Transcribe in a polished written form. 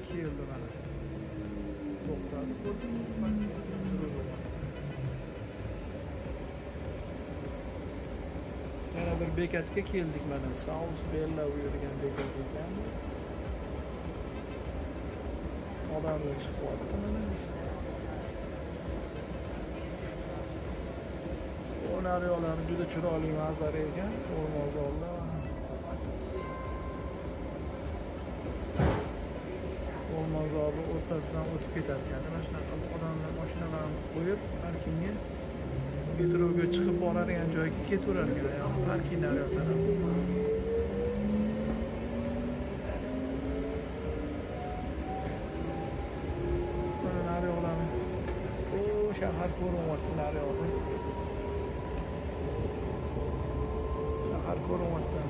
Keldi mana. To'xtadi, yana bir bekatga keldik mana. South Bellevue degan bekat ekan. Odamlar chiqyapti mana. Naryoqlari juda chiroyli manzara ekan, o'rmonzorlar. O'rmonzorni o'rtasidan o'tib ketar ekan. Mana shunaqa qilib odamlar mashinalarni qo'yib, parkingga, metroga chiqib boradigan joyga ketaverar ekan, ya'ni parking naryoq tarafda. Mana naryoqlarni, o shahar ko'rinyapti naryoqda. Shahar ko'rinyapti.